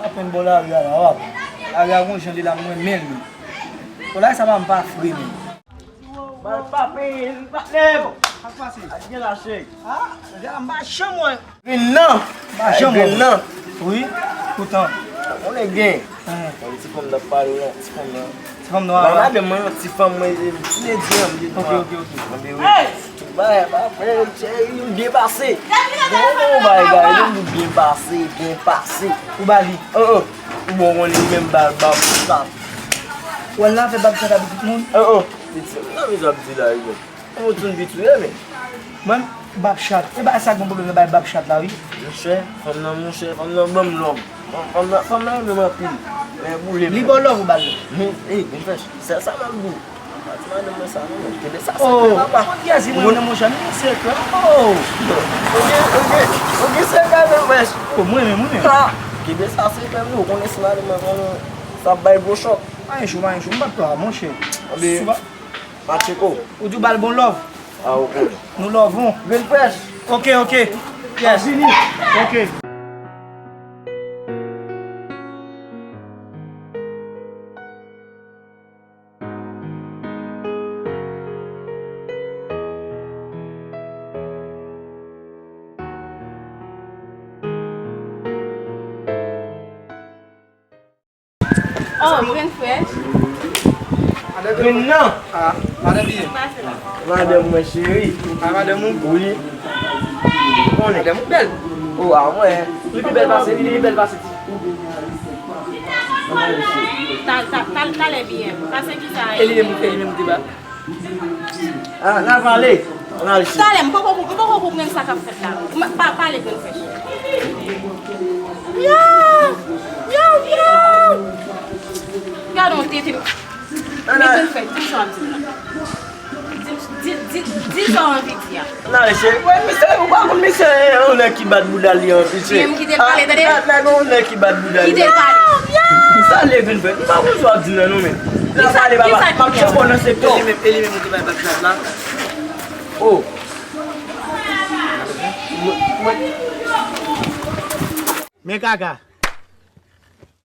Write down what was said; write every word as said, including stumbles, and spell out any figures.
Apèn bò lari a la, w ap. Lari a gon jan li la, m renmen li. Bò lari sa pa m pa fre menm. Bal pa peye, li pa lèv. Sa k pase? Ak gen lache. Ah, deja m pa janm wè. Vin nan. M pa janm wè. Vin nan. Wi, poutan. Konnen gen. Bon, ti fanm nan pale w la, ti fanm nan. Ti fanm nan. Ba madanm mwen yon ti fanm mwen, ti medyanm, li. Ok, ok, ok. Anben wi. Tout bagay pa fè, cheri, m byen pase. Bon, bon, bagay, bagay, m byen pase, byen pase. Ou ba li? Oh, oh. Ou bon, konnen li menm ba l, ba l sa. Ou al nan afè bab chat avèk tout moun? Oh, oh. Pitit, nan miz ap di la, wi. Ou toujou vit wi, men. Mwen, bab chat. E ba sa gon pwoblèm nan bay bab chat la, wi. Monchè, fanm nan, monchè, fanm nan ban m lòv. Fanm, fanm nan, fanm nan renmen m anpil. Men boule m. Li ba w lòv ou ba l lòv? Men, ey, Green Fresh, se sa m ap di w. Pati madanm mwen sa non, men. Kenbe sa sekrè, papa. Oh, kiyès ki mwen menm, monchè? Men sekrè. Oh. Ou gen, ou gen, ou gen sekrè, Green Fresh. Oh, mwen menm, mwen menm. Ha! Kenbe sa sekrè, men ou konnen si madanm mwen konnen sa ap bay gwo chòk. Pa gen cho, pa gen cho. M pa t pè a, monchè. Anben, Pacheko. Ou di w ba l bon love. Ah, ok. Nou love on. Green Fresh. Ok, ok. Yes. Vini. Ok. Oh, Green Fresh. Green nan. Ah, madanm byen. Madanm mwen cheri. Ah, madanm ou? Wi. Konnen. Madanm ou bèl. Oh, ah, mwen. Li pi bèl pase, li pi bèl pase. Ta, ta, ta, talè byen. Pase ki sa? E li menm, e li menm ki ba. Ah, n a pale. N a resi. Talè, m poko, m poko konprann sa k ap fèt la. M, pa, pale Green Fresh. Yo! Yo, yo! Gade yon tete. Men Green Fresh, di m sa w ap di m la. Di, di, di, di sa w anvi di a. N a resi. Wè, misye, ou pa konn misye, yon nèg ki bat bouda li an piti. Menm kite l pale, tande? Ah, nèg, yon nèg ki bat bouda li. Kite l pale. Sa le Green Fresh. M pa konn sa w ap di m nan non, men. N a pale, papa. M ap tcheke w nan sektè. E li menm, e li menm ou te bay bab chat la. Oh. Men kaka.